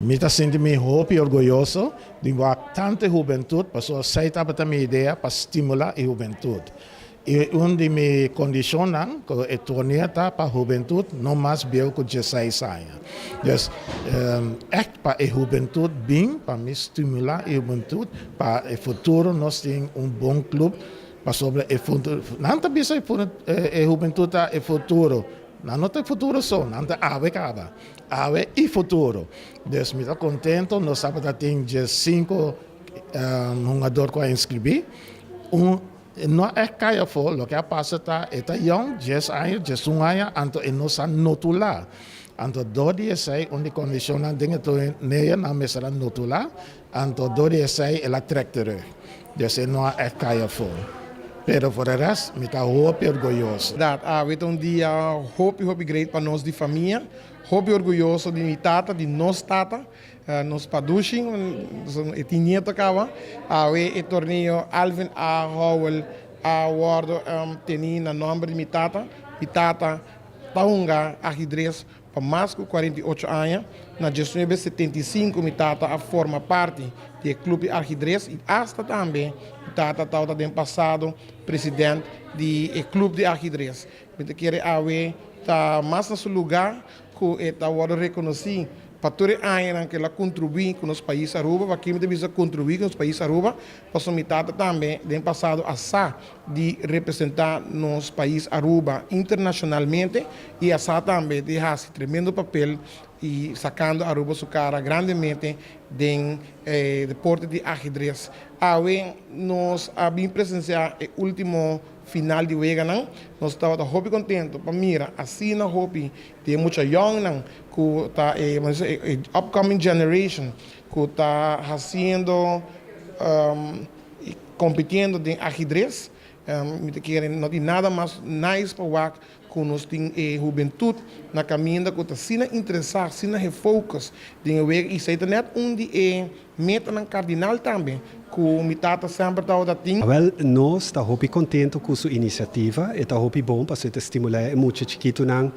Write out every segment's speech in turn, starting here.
Mi ta sinti mi hopi orguyoso di wak tantu e hubentut, pasobra esei tabata mi idea pa stimulá e hubentut. I un di mi kondishonnan ku e torneo ta pa hubentut no mas bieu ku dieseis aña. Dus ègt pa e hubentut bin, pa mi stimulá e hubentut pa e futuro nos tin un bon klup, pasobra e futuro, nan ta bisa e hubentut ta e futuro, Nan no ta e futuro so, nan ta awe kaba. Awe i futuro. Dus mi ta kontento, nos tabata tin diesinku hungador ku a inskribí. Un no a ègt kai afó, loke a pasa ta e ta yòn, dies aña, diesun aña, anto e no sa notulá. Anto dor di esei un di kondishonnan den e torneo nan mester a notulá, Anto dor di esei el a trek terug. Dus e no a ègt kai afó. Pero for de rest mi ta hopi orguyoso. Dat awe ta un dia hopi hopi great pa nos di famia. Hopi orguyoso di mi tata, di nos tata, nos padushi, e tin nieto kaba. Awe e torneo Alvin A. Howell a wordo teni na nomber di mi tata. Mi tata ta hunga ahidres Pa mas ku 48 aña, na 1975 mi tata a forma parti di e Club di Argidres i asta tambe mi tata tabata den pasado president di e Club di Argidres. Mi ta kere awe ta mas na su luga ku e ta wòrdu rekonosí pa tur e añanan ku el a kontribuí ku nos pais Aruba. Pakí mi ta bisa kontribuí ku nos pais Aruba? Pasobra mi tata tambe den pasado a sa di representa nos pais Aruba internacionalmente y a sa tambe di haci tremendo papel y sacando Aruba su cara grandemente den e deporte di ajedrez. Awe nos a bin presencia e ultimo final di weganan. Nos tabata hopi contento pa mira asina hopi di e mucha yongnan cu ta e upcoming generation cu ta haciendo Compitiendo den ahidres, mi ta kere no tin nada mas nice pa wak cu nos tin e hubentud na caminda cu ta asina interesa, asina he focus den e wega y esey ta net un di e metanan cardinal tambe cu mi tata semper tabata tin. Awel, nos ta hopi contento cu su iniciativa, e ta hopi bon pasobra e ta stimula e mucha chikitonan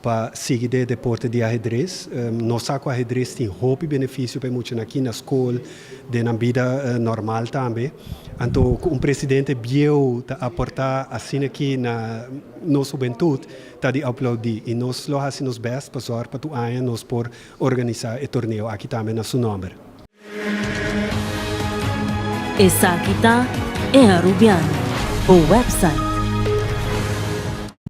Pa sigui den e deporte di ahedres, nos sa ku ahedres tin hopi benefisio pa e muchanan aki na skol, den nan bida normal tambe. Anto ku un presidente bieu ta aportá asina aki na nos hubentut ta di aplaudí i nos lo hasi nos bèst pa sòr pa tur aña nos por organisá e torneo aki tambe na su nòmber. Esaki ta E Arubiano, bo website.